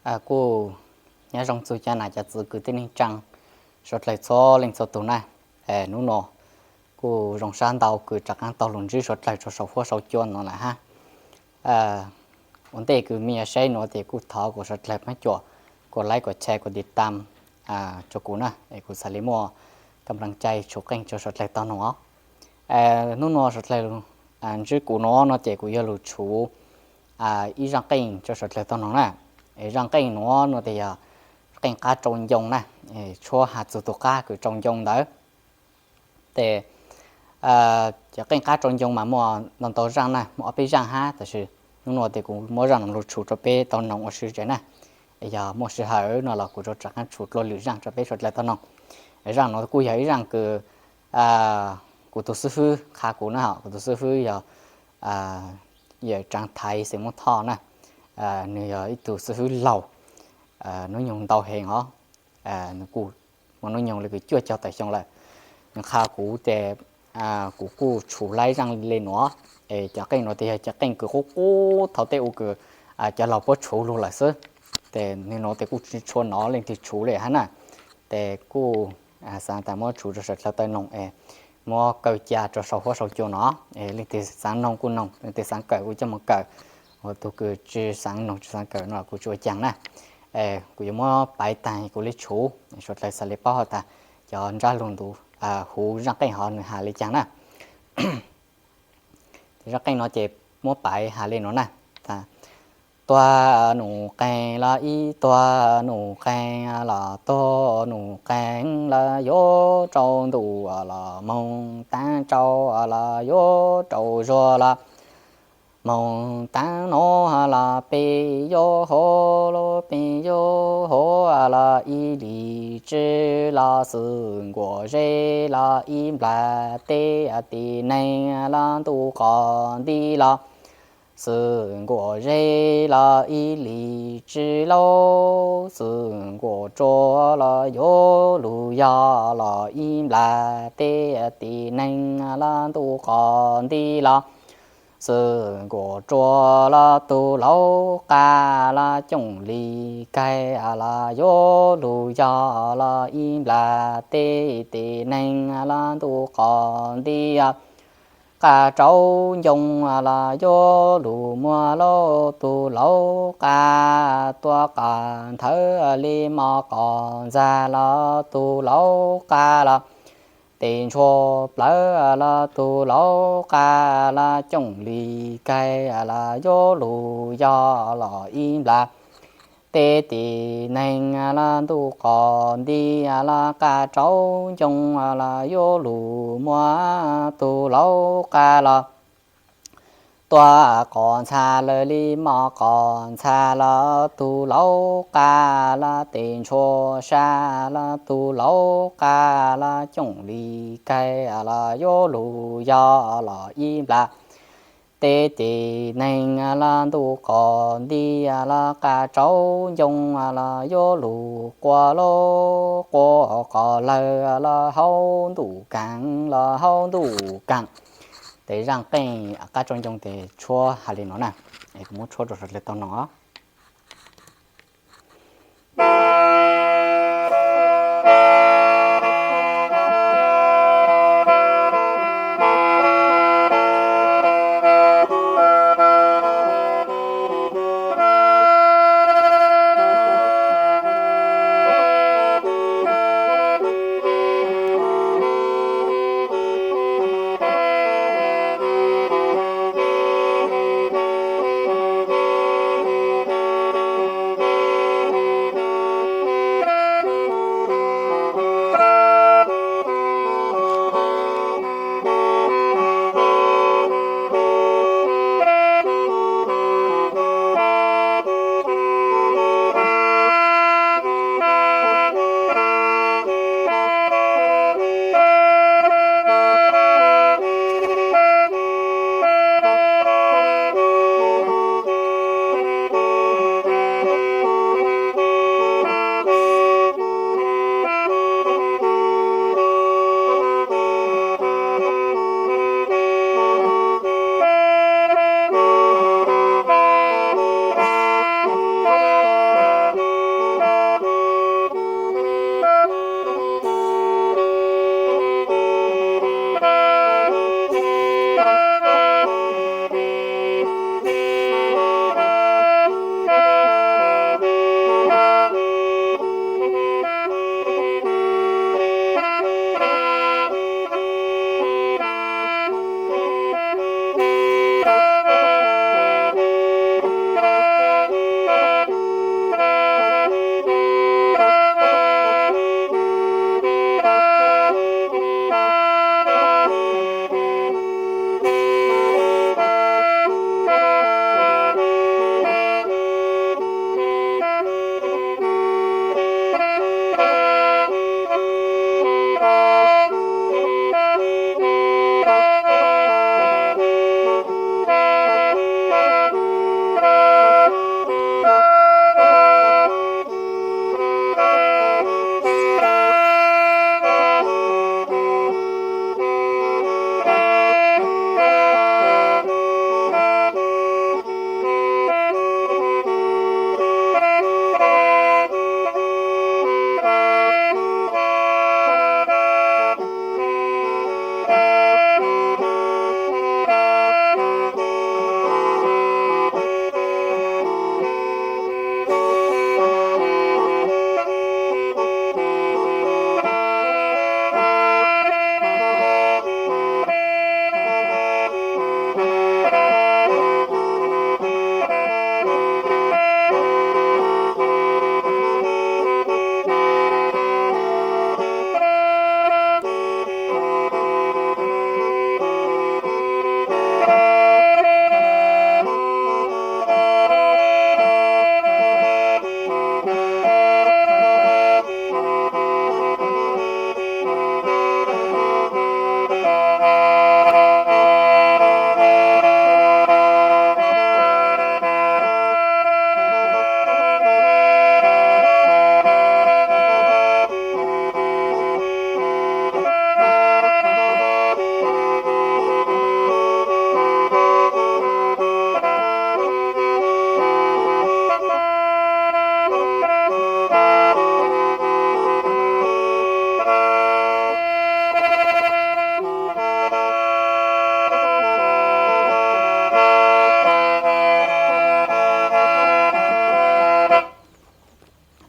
Kuj nyob zoo txug cov nam cov txwv kwv tij neej tsaa, suav dlawg txhua leej txhua tug na. Hnub no kuj zoo sab ntau kws rov qaab taug lug ntsib suav dlawg rua sau huab sau cua no lawm hab. Ua ntej kws mej yuav saib nuav tes kuj thov kuas suav dlawg pab cuam kuas like, kuas share, kuas tiv tam rua kuv na, es kuv xaav le muaj kam laam cai tshuv qeej rua suav dlawg taug noog os. Hnub no suav dlawg ntsib kuv no no ces kuv yuav lug tshuv ib zaaj qeej rua suav dlawg taug noog na. Es zaaj qeej nuav no tes yog qeej qab tsau ncoo na, tshuab has txug tug qab kws tsau ncoo ntawd. Tes cov qeej qab tsau ncoo mas muaj ntau ntau zaaj na, muaj ob peb zaaj hab, tab sis hnub no tes kuv muab zaaj no lug tshuv rua peb taug noog ua si tsev na. Yog muaj sij hawm no los kuv rov qaab tshuv dlua lwm zaaj rua peb suav dlawg taug noog. Zaaj no kuj yog ib zaaj kws kuv tug xib fwb qha kuv na, kuv tug xib fwb yog yawm Tsaav Thaiv xeem Moob Thoj na. Nwg yog ib tug xib fwb laug, hnub nyoog ntau heev os, kuj muaj hnub nyoog le kws cuaj caug tawm xyoo lawm. Nwg qha kuv tes kuv kuj tshuv laib zaaj le nuav. Es cov qeej nuav tes yog cov qeej kws qub qub thaum tej u kws cov laug puab tshuv lug lawm xwb. Tes nwg nuav tes kuj tsi tshua nov leej twg tshuv le hab na. Tes kuj xaav tas muab tshuv rua suav dlawg taug noog es muab kaw ca rua sau huab sau cua no. Es leej twg xaav noog kuj noog, leej twg xaav kawm kuj coj moog kawm, ua tug kws tsi xaav noog tsi xaav kawm no kuj tsi ua caag na. Kuv yuav muab paiv taag kuv le tshuv, suav dlawg xaav le paub has tas cov ntsab lug ntuv huv zaaj qeej hov nwg has le caag na. Tes zaaj qeej no ces muab paiv has le nuav na. Tuag num qeeg los ib tuag num qeeg los tuag num qeeg los yuav rau ntuj los moog taag rau los yuav rau zuag los moog taag nuav los peb yuav hov los peb yuav hov los ib lim tswv los xwm nkuam zeb los ib nplag teb, tim neeg los ntuj qos nti los xwm nkuam zeb los ib lim tswv lauj, xwm nkuam tsua los yuav lug yog los ib nplag teb, tim neeg los ntuj qos nti los xwm nkuam tsua los tug lauv qab los cooj li kaig los yuav lug yog los ib nplag teb, tim neeg los ntuj qos nti. Qab tsau ncoo los yuav lug muag lauj, tug lauv qab tuaj qab nthawv li mos qos ntxag los tug lauv qab los tes ntshua plawv los tug lauv qab los cooj li kaig los yuav lug yog los ib nplag teb, tim neeg los ntuj qos nti. Los qab tsau ncoo los yuav lug muag tug lauv qab los tuaj qos ntxhag lawm li mos qos ntxhag los tug lauv qab los tes ntshua sab los tug lauv qab los cooj li kaig los yuav lug yog los ib nplag teb, tim neeg los ntuj qos nti. Los qab tsau ncoo los yuav lug quaj lauj, quaj qos lawg los hauv ntuj kaag los hauv ntuj kaag. Tes zaaj qeej qab tsau ncoo tes tshuab has li nuav na, es kuv muab tshuab rua suav dlawg taug noog os.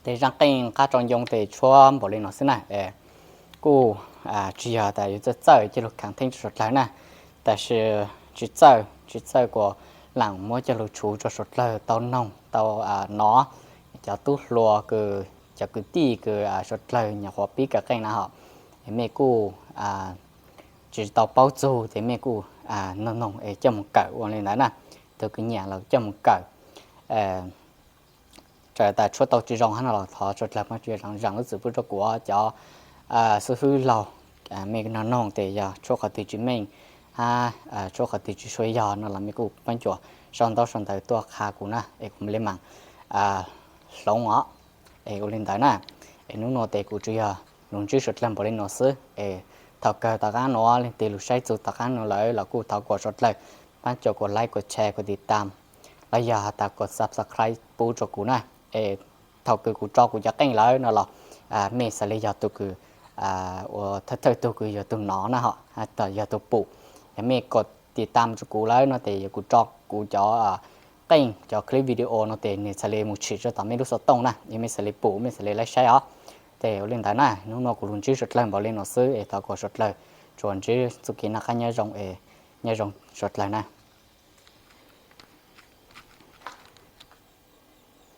Tes zaaj qeej qab tso ncoo tes tshuab npaum li no xwb na. Kuj tsis yog tas yuav txawj txawj coj lug khav theeb rua suav dlawg na, tab sis tsis txawj tsis txawj kuas laam muab coj lug tshuv rua suav dlawg tau noog tau nov. Cov tub hluas kws, cov kwv tij kws suav dlawg nyuam qhuav pib kawm qeej na hom, mej kuj tsis tau paub txug tes mej kuj noog noog es coj moog kawm ua li ntawd na. Tug kws nyam los coj moog kawm. Txawm tas tshuab tau tsis zoo hab no los thov suav dlawg paab cuam zaam lub txim pub rua kuv. Cov xib hwb laug, mej noog noog tes yog tshuab qhov twg tsis meej hab tshuab qhov twg tsis suav yog no los mej kuj paab cuam sau ntaub sau ntawv tuaj qha kuv na es kuv mam li maam hloov os. Es ua li ntawd na, es nub nua tes kuv tsuas yog lug ntsib suav dlawg npaum li no xwb es thaum kawg tom qaab nuav leej twg lug saib txug tom qaab nuav lawm los kuj thov kuas suav dlawg paab cuam kuas like kuas share kuas tiv tam los yog has tas kuas subscribe pub rua kuv na. Es thaum kws kuv tso kuv cov qeej lawm no los mej xaav le yog tug kws ua thawj thawj tug kws yog tug nov na hom, yog tug pum. Yog mej kuas tiv tam rua kuv lawm no tes yog kuv tso kuv cov qeej cov clip video no tes nwg xaav le moog tshwm rua tom mej lub xov tooj na, es mej xaav le pum mej xaav le laib saib os. Tes ua li ntawd na, nub nua kuv lug ntsib suav dlawg npaum li no xwb es thov kuas suav dlawg tsuas ntsib txuj kev noj qab nyob zoo es nyob zoo suav dlawg na.